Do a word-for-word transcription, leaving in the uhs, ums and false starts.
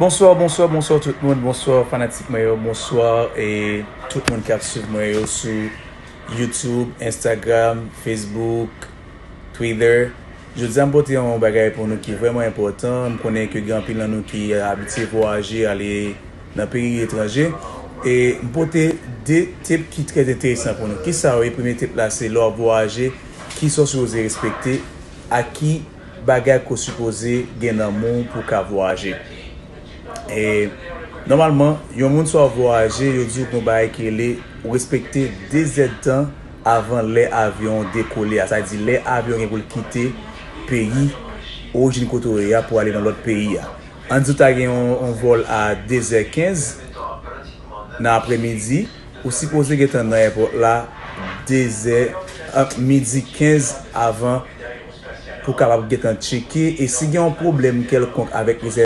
Bonswa, bonswa, bonswa tout moun, bonswa fanatik mwen yo, bonswa e tout moun k ap swiv mwen yo sou YouTube, Instagram, Facebook, Twitter. Jodi a m pote yon bagay pou nou ki vrèman enpòtan. M konnen ke gen anpil nan nou ki abitye vwayaje, ale nan peyi etranje. E m pote de tip ki trè enteresan pou nou. Kisa yo ye? Premye tip la se lè w ap vwayaje, kisa w sipoze respekte, ak ki bagay ke w sipoze gen nan men w pou w ka vwayaje. E nòmalman, yon moun sa w ap vwayaje, yo di w gen yon bagay ki rele ou respekte de zèdtan avan lè avyon dekole a. Sa vle di lè avyon gen pou l kite peyi orijin kote w ye a pou ale nan lòt peyi a. Ann di w ta gen yon, yon vòl a de zè kenz nan aprèmidi, ou sipoze gentan nan èpòt la de zè, a, midi kenz avan pou w kapab gentan tcheke. E si gen yon pwoblèm kèlkonk avèk rezèvasyon,